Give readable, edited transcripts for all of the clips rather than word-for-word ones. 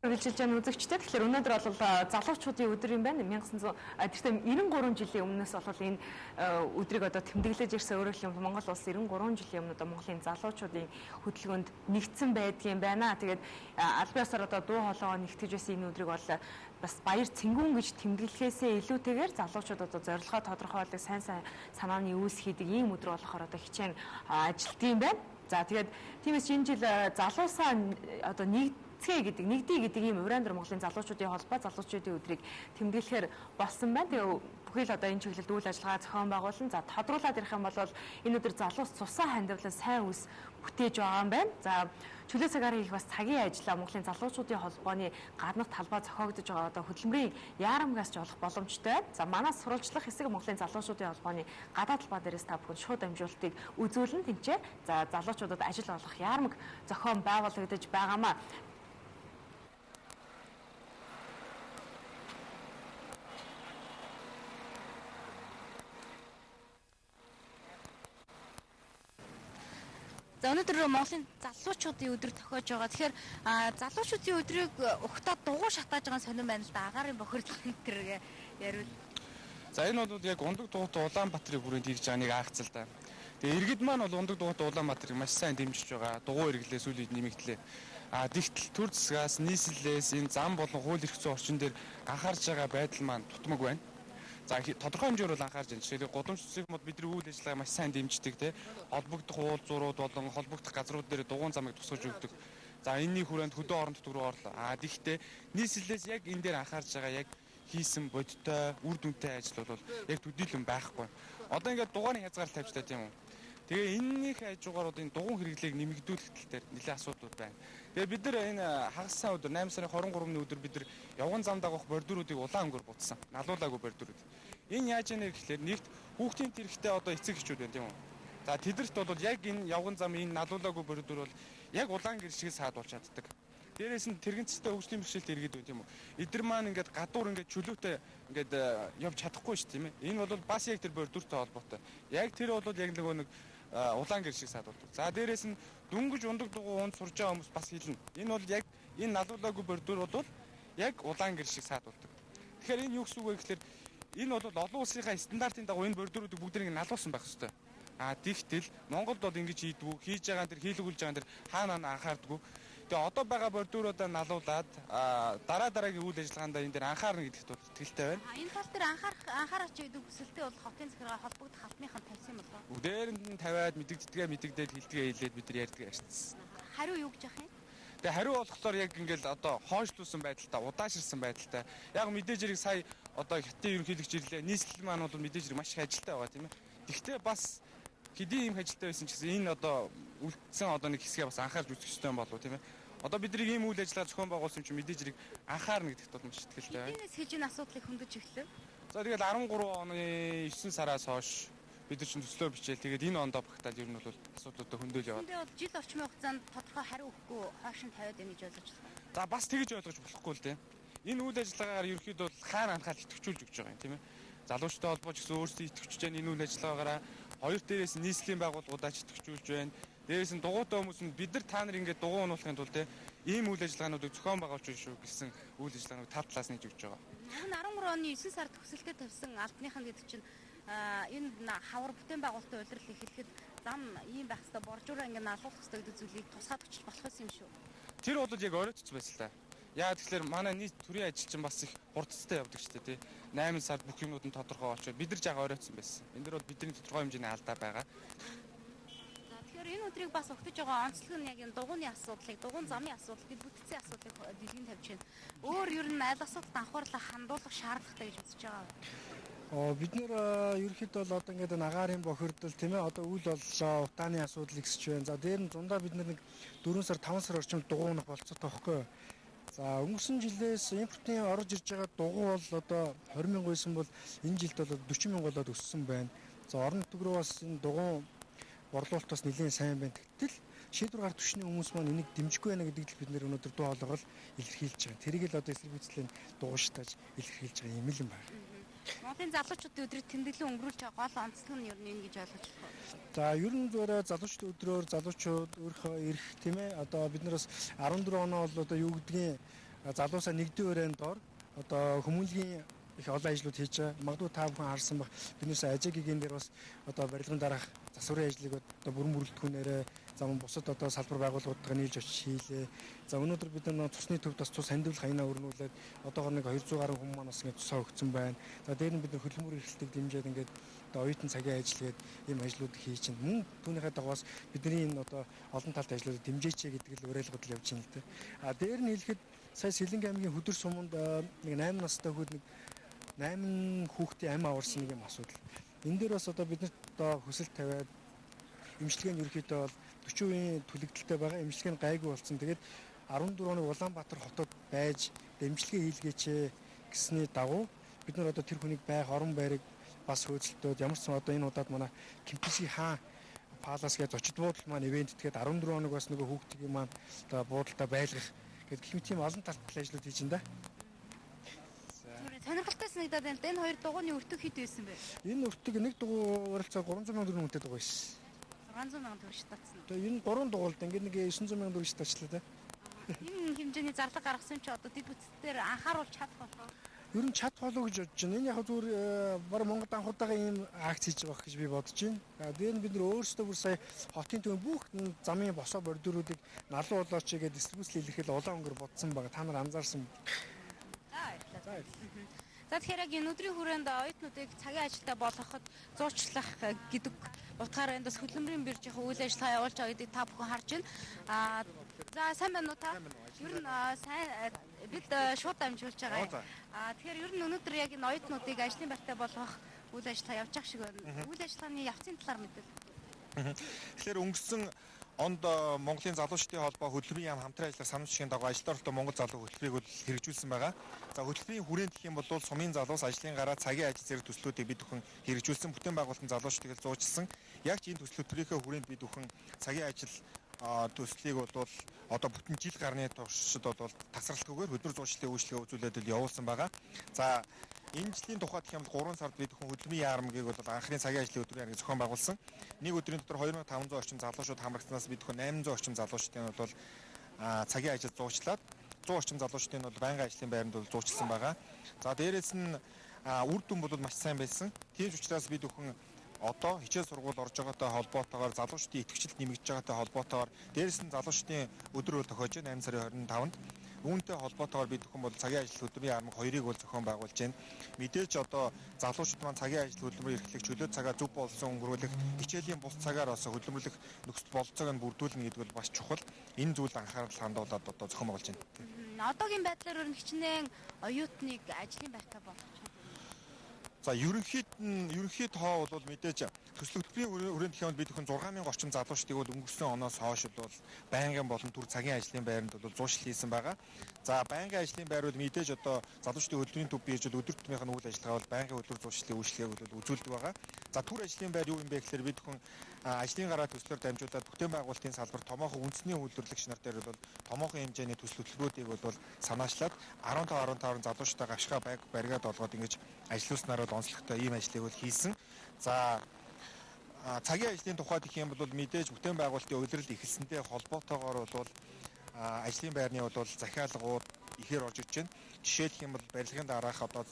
Үргэлжилж байгаа үзэгчтэй. Тэгэхээр өнөөдөр бол залуучуудын өдөр юм байна. 1900 тэртээ 93 жилийн өмнөөс бол энэ өдрийг одоо тэмдэглэж ирсэн. Өөрөөр хэлбэл Монгол улс 93 жилийн өмнө одоо Монголын залуучуудын хөдөлгөөнд нэгдсэн байдгийн байна. Тэгээд албан ёсоор одоо дуу хоолойгоо нэгтгэж байсан энэ өдрийг бол бас баяр цэнгүүн гэж тэмдэглэхээсээ илүүтэйгээр залуучууд одоо зорилгоо тодорхойлдог, сайн сайн санааны үүс хийдэг ийм өдөр болохоор одоо хичээн ажилтдаг юм байна. За тэгээд тиймээс энэ жил залуусаа одоо нэг цэ гэдэг нэгдий гэдэг ийм уран дээр Монголын залуучуудын холбоо залуучуудын өдрийг тэмдэглэхээр болсон байна. Тэгээ бүхий л одоо энэ чиглэлд үйл ажиллагаа зохион байгуулан за тодруулаад ирэх юм бол энэ өдөр залуус цусаа хандивлан сайн үс бүтээж байгаа юм байна. За чөлөө цагаар хийх бас цагийн ажлаа Монголын залуучуудын холбооны гаднах талбай зохиогдож байгаа одоо хөдөлмөрийн яарамгаас ч олох боломжтой. За манай сурвалжлах хэсэг Монголын залуучуудын холбооны гадаад талбай дээрээс та бүхэн шууд дамжуулалтыг үзүүлэн тэнцээ. За залуучуудад ажил олох яармаг зохион байгуулагдаж байгаамаа. За өнөөдөр Монголын залуучуудын өдөр тохиож байгаа. Тэгэхээр залуучуудын өдрийг угтаа дугуй шатааж байгаа сонирн байна л да. Агаарын бохирдол энэ төр яриул. За энэ бол яг ундаг дугуйтай Улаанбаатарын хүрээнд хийж байгаа нэг акц л да. Тэгээ иргэд маань бол ундаг дугуйтай Улаанбаатарыг маш сайн дэмжиж байгаа. Дугуй эргэлээ сүүлийн үед нэмэгдлээ. А тэгтэл төр засгаас, нийслэлээс энэ зам болон хууль эрх зүйн орчин дээр анхаарч байгаа байдал маань тутмаг байна. За тодорхой хэмжээгээр бол анхаарч байна. Жишээлбэл гудамж төсвийн мод бидний үйл ажиллагаа маш сайн дэмждэг те. Холбогдох уулзуурууд болон холбогдох газрууд дээр дугуйн замыг тусгаж өгдөг. За энэний хүрээнд хөдөө орон нутг руу орлоо. А тэгтээ нийслэлээс яг энэ дээр анхаарч байгаа яг хийсэн бодиттой үр дүнтэй ажил бол яг төдийлөн байхгүй. Одоо ингээд дугааны хязгаар тавьчлаа тийм үү? Тэгээ энэнийх хажуугаар одоо энэ дугуйн хэрэглээг нэмэгдүүлэх тал дээр нэлээд асуудлууд байна. Тэгээ бид нар энэ хагас сайн өдөр 8 сарын 23-ны өдөр бид нар явган зам дагуух бордюруудыг улаан өнгөөр будсан. Налуулаагүй бордюрууд. Энэ яаж яана гэхлээр нэгт хүүхдийн тэрэгтэй одоо эцэг эхчүүд байна тийм үү? За тэдэрт бол яг энэ явган зам энэ налуулаагүй бордюр бол яг улаан гэр шиг саадуулж чаддаг. Дээрээс нь тэрэгцтэй хөгжлийн бэрхшээлтэй иргэд байна тийм үү? Эдгээр маань ингээд гадуур ингээд чөлөөтэй ингээд явж чадахгүй шүү тийм ээ. Энэ бол бас яг тэр бордюртай холбоотой. Яг тэр бол яг нөгөө нэг улаан гэр шиг саадуулдаг. За дээрээс нь дөнгөж ундаг дугуй унд сурж байгаа хүмүүс бас хэлнэ. Энэ бол яг энэ налуулаагүй бордюр бол яг улаан гэр шиг саадуулдаг. Тэгэхээр энэ юу гэсэн үг вэ гэхлээр энэ бол олон улсынхаа стандартын дагуу энэ бордюруудыг бүгднийг налуулсан байх ёстой. А тэгтэл Монголд бол ингэж хийдгүү, хийж байгаа тэр хийлгүүлж байгаа тэр хаана хаана анхаардгүү. Тэгээ одоо байгаа бордюруудаа налуулад дараа дараагийн үйл ажиллагаандаа энэ дээр анхаарна гэдэгт бол итгэлтэй байна. Энэ тал дээр анхаарах гэдэг хүсэлтээ бол хотын захиргаа холбогдох албаныхан тавьсан юм болов уу? Бүгдээр нь тавиад мэдэгддгээ мэдэгдээд хэлдгээ хэлээд бид нар ярьдгаа ярьчихсан. Хариу юу гэж яах юм? Тэгээ хариу болохоор яг ингээл одоо хойшлуулсан байдалтай, удаашрсан байдалтай. Яг мэдээж хэрэг сая одоо хятадын ерөнхийлөгч ирлээ. Нийслэл маань бол мэдээж хэрэг маш их ажилтай байгаа тийм ээ. Тэгвэл бас хэдийн ийм ажилтай байсан ч гэсэн энэ одоо үлдсэн одоо нэг хэсгээ бас анхаарч үзэх ёстой юм болов уу тийм ээ. Одоо бидний ийм үйл ажиллагаа зохион байгуулсан юм чинь мэдээж хэрэг анхаарна гэдэгт бол маш итгэлтэй байна. Хэдийнээс хийж энэ асуудлыг хөндөж эхлэв? За тэгэл 13 оны 9 сараас хойш бид нар чинь төслөө бичээл тэгээд энэ ондоо багтаал ер нь бол асуудлуудаа хөндөөл яваад. Эндээ бол жил орчмын хугацаанд тодорхой хариу өгөхгүй хойш нь тавиад байна гэж ойлгож байна. За бас тэгж ойлгож болохгүй л дээ. Энэ үйл ажиллагаагаар ерөнхийдөө бол хаана анхаарал идэвхжүүлж өгч байгаа юм тийм ээ. Залуучтай холбоо ч гэсэн өөрсдөө идэвхжиж байна энэ үйл ажиллагаагаараа. Хоёр дээрээс нийслэлийн байгууллагуудаа ч идэвхжүүлж байна. Дээрээс нь дугуйтай хүмүүс нь бид нар та нар ингээд дугуй унуулахын тулд те ийм үйл ажиллагаануудыг зохион байгуулж байна шүү гэсэн үйл ажиллагаанууд тал талаас нь хийж өгч байгаа. Энэ 13 оны 9 сард төсөлтөд тавьсан албаныхан гэдэг чинь энэ хавар бүтээн байгуулалтын улирал эхлэхэд зам ийм байх хэвээр боржуураа ингээд налуулах хэвээр гэдэг зүйлийг тусгаад өгч болох юм шүү. Тэр бол яг оройтц байсан л та. Яа тэгэхээр манай нийт төрийн ажилчин бас их хурдцтай явдаг шүү дээ тий. 8 сард бүх юмнууд нь тодорхой болчиход бид нар жага оройтсан байсан. Энэ дэр бол бидний тодорхой хэмжээний алдаа байгаа. За тэгэхээр энэ өдрийг бас өгтөж байгаа онцлог нь яг энэ дугуйны асуудлыг, дугуйн замын асуудлыг, бүтцийн асуудлыг дэлгэн тавьж байна. Өөр ер нь аль асуудалд анхаарлаа хандуулах шаардлагатай гэж үзэж байгаа вэ? Бид нэр ерөнхийдөө бол одоо ингээд энэ агаарын бохирдол тийм ээ одоо үйл боллоо, утааны асуудал ихсэж байна. За дээр нь зундаа бид нэг 4 сар 5 сар орчим дугуй унах болцоотой байхгүй юу? За өнгөрсөн жилээс импортын орж ирж байгаа дугуй бол одоо 20 мянга байсан бол энэ жилд бол 40 мянга болоод өссөн байна. За орон нутг руу бас энэ дугуй борлуулалт бас нэлээд сайн байна. Тэгтэл шийдвэр гарах түвшний хүмүүс маань энийг дэмжихгүй байна гэдгийг л бид нэр өнөөдөр дуу хоолойгоо илэрхийлж байгаа. Тэрийг л одоо эсэргүүцлийн дугуйштаж илэрхийлж байгаа юм л юм байна. Монголын залуучуудын өдрийг тэмдэглэн өнгөрүүлж байгаа гол онцлог нь ер нь энэ гэж ойлгож болох уу? За ер нь зүгээр залуучдын өдрөөр залуучууд өөрийнхөө эрх тийм ээ одоо бид нараас 14 оноо бол одоо юу гэдгийг Залуусаа нэгдэн өрөөнд дор одоо хүмүүнлэгийн их олон ажлууд хийж байгаа. Магадгүй та бүхэн харсан байх. Биднээс Ажигийн дээр бас одоо барилгын дараах засварын ажлыг одоо бүрэн бүрэлдэхүүнээрээ за мөн бусад одоо салбар байгууллагуудтайгаа нийлж очиж хийлээ. За өнөөдөр бид нар цусны төвд бас цус хандивлах аянаа өрнүүлээд одоогор нэг 200 гаруй хүн маань бас ингэ цусаа өгсөн байна. За дээр нь бид нар хөдөлмөр эрхлэлтийг дэмжиж ингээд одоо оюутан цагийн ажил гээд ийм ажлууд хийж чинь. Мөн түүнийхээ дагуу бас бидний энэ одоо олон талт ажлуудыг дэмжээч гэдэг л уриалгууд л явж байна л дээ. А дээр нь хэлэхэд сая Сэлэнг аймгийн Хөдөр суманд нэг 8 настай хүүд нэг 8 хүүхдийн амь аварсан нэг юм асуудал. Энэ дээр бас одоо бид нарт одоо хүсэл тавиад эмчилгээ нь ерөөхдөө бол 40% түлэгдэлтэй байгаа. Эмчилгээ нь гайгүй болсон. Тэгээд 14 хоног Улаанбаатар хотод байж эмчилгээ хийлгээч гэсний дагуу бид нар одоо тэр хүнийг байх орон байрыг бас хөөцөлтөөд ямар ч сан одоо энэ удаад манай Кемпински хаан Палас гэж зочид буудал маань ивент тэгээд 14 хоног бас нөгөө хүүхдийн маань одоо буудалдаа байлгах гэдэг гэх мэт тийм олон талтай ажлууд хийж байна да. Сонирхолтой санагдаад байна. Энэ хоёр дугууны өртөг хэд байсан бэ? Энэ өртөг нэг дугуй ойролцоо 300 сая төгрөг үнэтэй дугуй байсан. 600 сая төгрөг татсан. Тэгээ энэ гурван дугуйлд ингээд нэг 900 сая төгрөг татчлаа да. Энэ хэмжээний зарлага гаргасан чи одоо дэд бүтцээр анхааруулж чадах болов уу? Ер нь чадах болов гэж бодож байна. Энэ яг зүгээр баг Монгол анх удаага ийм акц хийж байгаа гэж би бодож байна. Дээр нь бид нар өөрсдөө бүр сая хотын төвийн бүх замын босоо бордюруудыг налуу болооч гэдэг дистрибьюцэл илэрхийл улаан өнгөөр бодсон байгаа. Та нар анзаарсан. За баярлалаа. За тэгэхээр яг энэ өдрийн хүрээнд оюутнуудыг цагийн ажилтаа болгоход зуучлах гэдэг утгаараа энд бас хөдөлмөрийн биржийн үйл ажиллагаа явуулж байгаа гэдгийг та бүхэн харж байна. Аа за сайн байна уу та? Ер нь сайн бид шууд дамжуулж байгаа. Аа тэгэхээр ер нь өнөөдөр яг энэ оюутнуудыг ажлын байртай болгох үйл ажиллагаа явж байгаа шиг байна. Үйл ажиллагааны явцын талаар мэдвэл. Тэгэхээр өнгөрсөн онд Монголын залуучдын холбоо хөдөлмөрийн яам хамтран ажиллах санамж жишгийн дагуу ажилд оролтоо Монгол залуу хөтөлбөрийг бол хэрэгжүүлсэн байгаа. За хөтөлбөрийн хүрээнд гэх юм бол сумын залуус ажлын гараа цагийн ажил зэрэг төслүүдийг бид бүхэн хэрэгжүүлсэн. Бүтээн байгуулалтын залуучдыг л зуучилсан. Яг ч энэ төсөл хөтөлбөрийнхөө хүрээнд бид бүхэн цагийн ажил төслийг бол одоо бүтэн жил гарны туршид бол тасралтгүйгээр хөдөлмөр зуучлалын үйлчилгээ үзүүлээд л явуулсан байгаа. За энэ жилийн тухайд гэх юм бол 3 сард бид бүхэн хөдөлмөрийн яармгийг бол анхны цагийн ажлын өдрийн яармыг зохион байгуулсан. Нэг өдрийн дотор 2500 орчим залуучууд хамрагдсанаас бид бүхэн 800 орчим залуучдын бол цагийн ажил зуучлаад 100 орчим залуучдын бол байнгын ажлын байранд бол зуучлсан байгаа. За дээрээс нь үр дүн бол маш сайн байсан. Тийм ч учраас бид бүхэн одоо хичээл сургууль орж байгаатай холбоотойгоор залуучдын идэвхжил нэмэгдэж байгаатай холбоотойгоор дээрээс нь залуучдын өдөр бол тохиож 8 сарын 25-нд үүнтэй холбоотойгоор бид бүхэн бол цагийн ажил хөдөлмөрийн яармаг хоёрыг бол зохион байгуулж байна. Мэдээж одоо залуучууд маань цагийн ажил хөдөлмөр эрхлэх чөлөө цагаа зөв болсон өнгөрүүлэх хичээлийн бус цагаар бас хөдөлмөрлөх нөхцөл бололцоог нь бүрдүүлнэ гэдэг бол бас чухал. Энэ зүйлд анхаарал хандуулад одоо зохион байгуулж байна. Одоогийн байдлаар өөр хичнээн оюутныг ажлын байртай болгож байна. За ерөнхий тоо бол мэдээж төсөл хөтөлбөрийн хүрээнд гэх юм бол бид бүхэн 6000 орчим залуучдыг бол өнгөрсөн оноос хойш бол байнгын болон төр цагийн ажлын байранд бол зуушлал хийсэн байгаа. За байнгын ажлын байр бол мэдээж одоо залуучдын хөдөлмөрийн төв бийж бол өдөр тутмынх нь үйл ажиллагаа бол байнгын хөдөлмөр зуушлалын үйлчилгээг бол үзүүлдэг байгаа. За төр ажлын байр юу юм бэ гэхээр бид бүхэн ажлын гараа төслөөр дамжуулаад бүтээн байгуулалтын салбар томоохон үндэсний үйлдвэрлэгч нар дээр бол томоохон хэмжээний төсөл хөтөлбөрүүдийг бол санаачлаад 15 15 залуучдаа гавшгаа байг бариад олгоод ингэж ажиллуулснаар бол онцлогтой ийм ажлыг бол хийсэн. За цагийн ажлын тухайд гэх юм бол мэдээж бүтээн байгуулалтын улирал эхэлсэнтэй холбоотойгоор бол ажлын байрны бол захиалгууд ихээр орж ирж байна. Жишээлх юм бол барилгын дараах одоо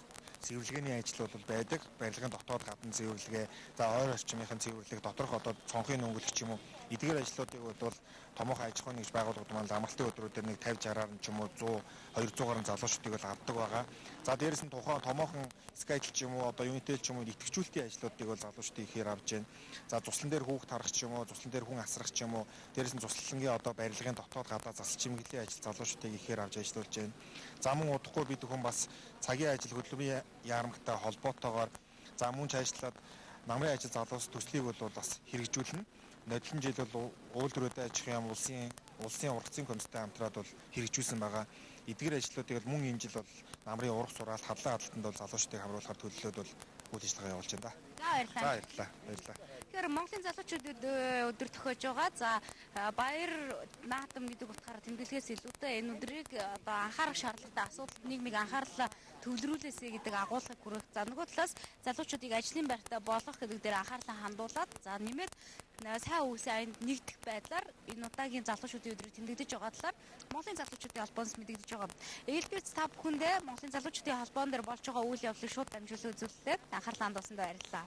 цэвэрлэгээний ажил бол байдаг. Барилгын дотоод гадна цэвэрлэгээ, за ойр орчмынхын цэвэрлэг, доторх одоо цонхын өнгөлөх ч юм уу эдгээр ажлуудыг бол томоохон аж ахуйн нэгж байгууллагууд маань амралтын өдрүүдээр нэг 50 60-аар нь ч юм уу 100 200 гаруй залуучуудыг бол авдаг байгаа. За дээрэс нь тухайн томоохон Skytel ч юм уу одоо Unitel ч юм уу идэвхжүүлэлтийн ажлуудыг бол залуучдын ихээр авж байна. За цуслан дээр хүүхд харах ч юм уу, цуслан дээр хүн асрах ч юм уу, дээрэс нь цуслангийн одоо барилгын дотоод гадаа засал чимэглэлийн ажил залуучдыг ихээр авч ажиллуулж байна. За мөн удахгүй бид бүхэн бас цагийн ажил хөдөлмөрийн яармагтай холбоотойгоор за мөн цаашлаад намрын ажил залуус төслийг бол бас хэрэгжүүлнэ. Нодлон жил бол уул өрөөдөө аж ахуйн яам улсын ургацын комисстай хамтраад бол хэрэгжүүлсэн байгаа. Эдгээр ажлуудыг бол мөн энэ жил бол намрын урах сураал хадлан хадалтанд бол залуучдыг хамруулахар төлөлөөд бол үйл ажиллагаа явуулж байна да. За баярлалаа. За баярлалаа. Баярлалаа. Тэгэхээр Монголын залуучуудад өдөр тохиож байгаа. За баяр наадам гэдэг утгаараа тэмдэглэхээс илүүтэй энэ өдрийг одоо анхаарах шаардлагатай асуудалд нийгмийг анхаарлаа төвлөрүүлээсэй гэдэг агуулгыг хүргэх. За нөгөө талаас залуучуудыг ажлын байртай болгох гэдэг дээр анхаарлаа хандуулад за нэмээд сайн үйлсийн аянд нэгдэх байдлаар энэ удаагийн залуучуудын өдрийг тэмдэглэж байгаа талаар Монголын залуучуудын холбооноос мэдэгдэж байгаа. Ээлбэрц та бүхэндээ Монголын залуучуудын холбоон дээр болж байгаа үйл явдлыг шууд дамжуулан үзүүллээ. Анхаарлаа хандуулсанд баярлалаа.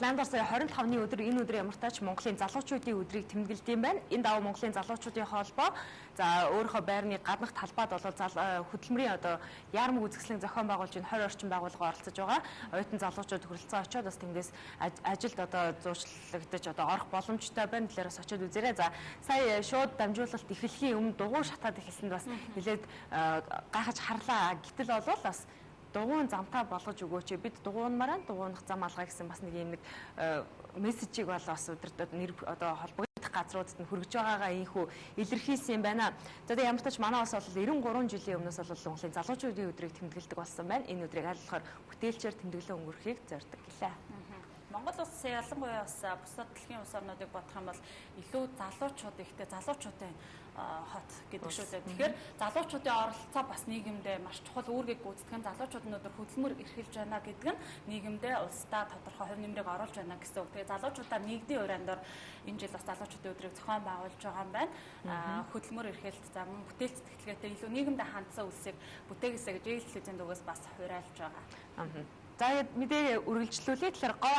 Ландор сая 25-ны өдөр энэ өдөр ямар тач Монголын залуучуудын өдрийг тэмдэглэдэг юм байна. Энэ даваа Монголын залуучуудын холбоо за өөрийнхөө байрны гаднах талбайд бол хөдөлмөрийн одоо яармаг үзэсгэлэн зохион байгуулж энэ 20 орчим байгууллага оролцож байгаа. Оюутан залуучууд хүрэлцэн очиод бас тэндээс ажилд одоо зуучлагдаж одоо орох боломжтой байна. Дэлээр бас очиод үзээрэй. За сая шууд дамжуулалт эхлэхийн өмнө дугуй шатаад эхэлсэнд бас нэлээд гайхаж харлаа. Гэтэл бол бас дугуйн замтаа болгож өгөөч, бид дугуйнмаараа дугуйнах зам алгаа гэсэн бас нэг юм нэг мессежийг бол бас өдөртөө нэр одоо холбогдох газруудад нь хүргэж байгаагаа ийхүү илэрхийлсэн юм байна. За тэгээ ямар ч тач манай улс бол 93 жилийн өмнөөс бол Монголын залуучуудын өдрийг тэмдэглэдэг болсон байна. Энэ өдрийг аль болохоор бүтээлчээр тэмдэглэн өнгөрөхийг зорддог гэлээ. Монгол улс ялангуяа бас бусад дэлхийн улс орнуудыг бодох юм бол илүү залуучууд ихтэй залуучуудын хот гэдэг шүү дээ. Тэгэхээр залуучуудын оролцоо бас нийгэмдээ маш чухал үүргийг гүйцэтгэх нь залуучууд өнөөдөр хөдөлмөр эрхэлж байна гэдэг нь нийгэмдээ улсдаа тодорхой хувь нэмрийг оруулж байна гэсэн үг. Тэгээ залуучуудаа нийгдийн ураан дор энэ жил бас залуучуудын өдрийг зохион байгуулж байгаа юм байна. Хөдөлмөр эрхэлт за мөн бүтээл сэтгэлгээтэй илүү нийгэмдээ хандсан үлсийг бүтээгээсэй гэж ээлжлүүдийн дүгээс бас хураалж байгаа. За мэдээ үргэлжлүүлье. Тэгэхээр гоо